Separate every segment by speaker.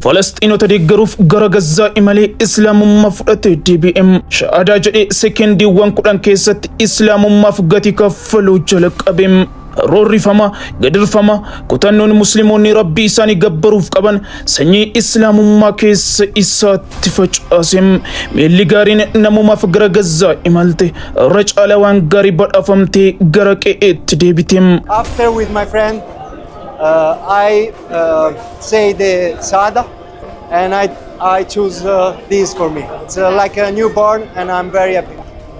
Speaker 1: Falasxiinota deeggaruuf gara Gazzaa imalee Islaamummaa fudhate deebi'e. Shahaadaa jedhee sekendiiwwan 10 keessatti Islaamummaaf gatii kaffaluu jalqabe. Roorrifama, gadirfama, kutannoon Musliimoonni Rabbii isaanii gabbaruuf qaban sanyii Islaamummaa keessa isaatti facaase. Miilli gaariin namumaaf gara Gazzaa imalte irra caalaa waan gaarii badhaafamtee gara qe'eetti deebite.
Speaker 2: After with my friend, I say the Shahada and I choose this for me. It's like a newborn and I'm very happy.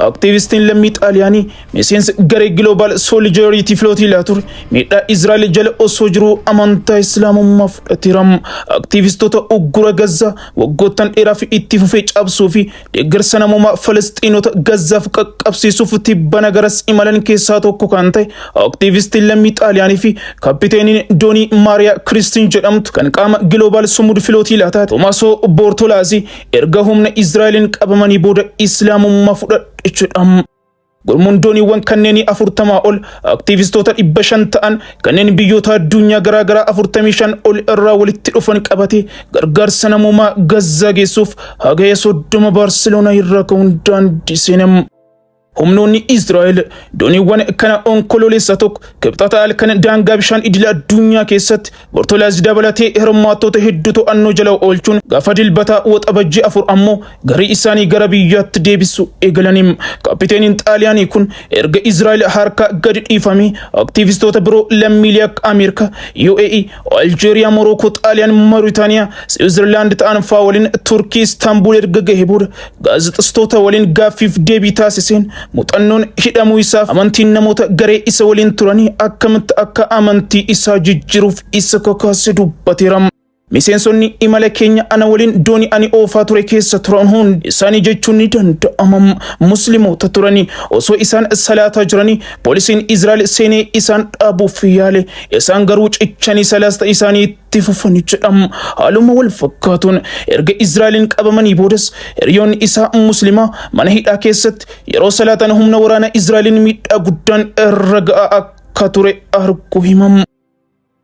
Speaker 1: Aktiivistiin lammii Xaaliyaanii miseensa garee Global Solidarity Flotilla ture miidhaa Israa'el jala osoo jiruu amantaa Islaamummaa fudhateera. Aktiivistoota uggura Gazzaa waggoottan dheeraaf itti fufee cabsuu fi deeggarsa namoomaa Falasxiinota Gazzaaf qaqqabsiisuuf tibbana garas imalan keessaa tokko kan ta'e aktiivistiin lammii Xaaliyaanii fi kaapiteeniin doonii Maariyaa Kiristiin jedhamtu kan qaama Global Sumud Flotilla taate Tomaasoo Boortolaazii erga humna Israa'eliin qabamanii booda Islaamummaa fudhadhe jechuudha. Gurmuun dooniiwwan kanneenii 40 ol aktiivistoota 500 ta'an kanneen biyyoota addunyaa garaagaraa 45 ol irraa walitti dhufan qabate gargaarsa namoomaa Gazzaa geessuuf Hagaya 30 Baarseloonaa irraa ka'uun daandii seenam. Humnoonni Israa'el dooniiwwan kana Onkoloolessa 1 Kibxata halkan daangaa bishaan idila addunyaa keessatti Bortolaaz dabalatee hirmaattoota hedduu to'annoo jala oolchuun gaafa Dilbataa Waxabajjii 4 ammoo garii isaanii gara biyyaatti deebisu eegalaniin. Kaapiteeniin Xaaliyaanii kun erga Israa'el harka gadi dhiifamee aktiivistoota biroo lammiilee akka Ameerikaa, UAE, Aljeeriyaa, Morookoo, Xaaliyaan, Mauritaaniyaa, Siwiizerlaand ta'an fa'aa waliin Turkii Istaanbul erga gahe booda gaazexeessitoota waliin gaaffiif deebii taasiseen muuxannoon hidhamuu isaaf amantiin namoota garee isa waliin turanii akkamitti akka amantii isaa jijjiiruuf isa kakaase dubbateera. Miseensonni imala keenya ana waliin doonii ani oofaa ture keessa turan hundi isaanii jechuun ni danda'ama Musliimoota turanii. Osoo isaan salaataa jiranii poolisiin Israa'el seenee isaan dhaabuuf yaale, isaan garuu cichanii salaata isaanii itti fufanii jedhamu. Haaluma wal fakkaatuun erga Israa'eliin qabamanii boodas hiriyoonni isaa Muslimaa mana hidhaa keessatti yeroo salaatan humna waraana Israa'eliin miidhaa guddaan irra ga'aa akka ture arguu himamu.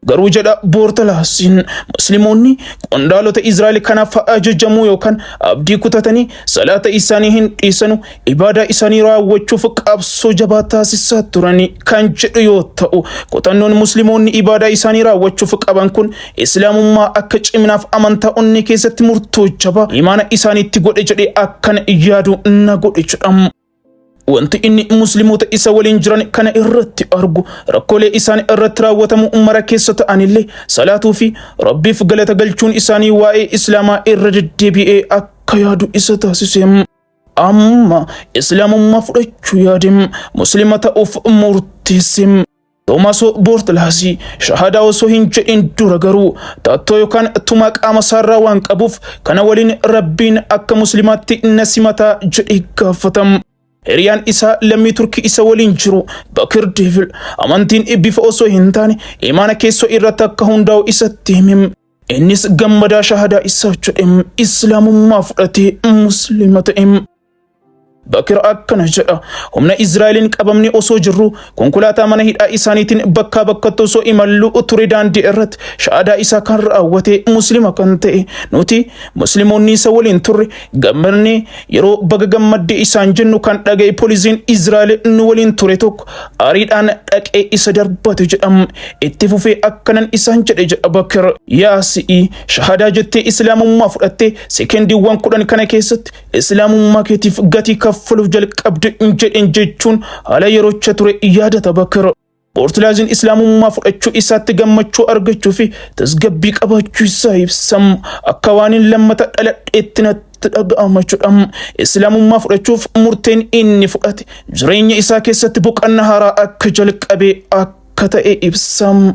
Speaker 1: Garuu jedha Boortalaasiin, Musliimoonni qondaalota Israa'el kanaaf ajajamuu yookaan abdii kutatanii salaata isaanii hin dhiisanu, ibaadaa isaanii raawwachuuf qabsoo jabaa taasisaa turanii kan jedhu yoo ta'u, kutannoon Musliimoonni ibaadaa isaanii raawwachuuf qaban kun Islaamummaa akka ciminaaf amantaa onnee keessatti murtoo jabaa imaana isaaniitti godhe jedhee akkan yaadu na godhe jedhamu. Wanti inni Musliimoota isa waliin jiran kana irratti argu, rakkoolee isaan irratti raawwatamu mara keessa ta'anillee salaatuu fi Rabbiif galata galchuun isaanii waa'ee Islaamaa irra deddeebi'ee akka yaadu isa taasise. Amma Islaamummaa fudhachuu yaade, Muslima ta'uuf murteesse. Toomaasoo Boortalaasii shahadaa osoo hin jedhin dura garuu taattoo yookaan tumaa qaama isaarraa waan qabuuf kana waliin Rabbiin akka Muslimaatti na simataa jedhee gaafatam. Hiriyaan isaa lammii Turkii isa waliin jiru Bakir Deevil amantiin bifa osoo hin taane imaana keessoo irratti akka hundaa'u isatti hime. Innis gammadaa shahadaa isaa jedhe, Islaamummaa fudhatee Muslima ta'e. Bakir akkana jedha: Humna Israa'eliin qabamne osoo jirru konkolaataa mana hidhaa isaaniitiin bakkaa bakkatti osoo imallu ture daandii irratti shahaadaa isaa kan raawwate Muslima kan ta'e. Nuti Musliimoonni isa waliin turre gammadnee yeroo baga gammaddee isaan jennu kan dhaga'e poolisiin Israa'el nu waliin ture tokko aariidhaan dhaqee isa darbate jedham. Itti fufee akkanan isaan jedhe jedha Bakir: Yaa si'i, shahaadaa jettee Islaamummaa fudhattee sekendiiwwan 10 kana keessatti Islaamummaa keetiif gatii kaffaluuf jalqabde jedhen jechuun haala yeroocha ture yaadata Bakir. Boortilaaziin Islaamummaa fudhachuu isaatti gammachuu argachuu fi tasgabbii qabaachuu isaa ibsam. Akka waan hin lammata dhaladheetti natti dhaga'ama jedham. Islaamummaa fudhachuuf murteen inni fudhate jireenya isaa keessatti boqonnaa haaraa akka jalqabe akka ta'e ibsam.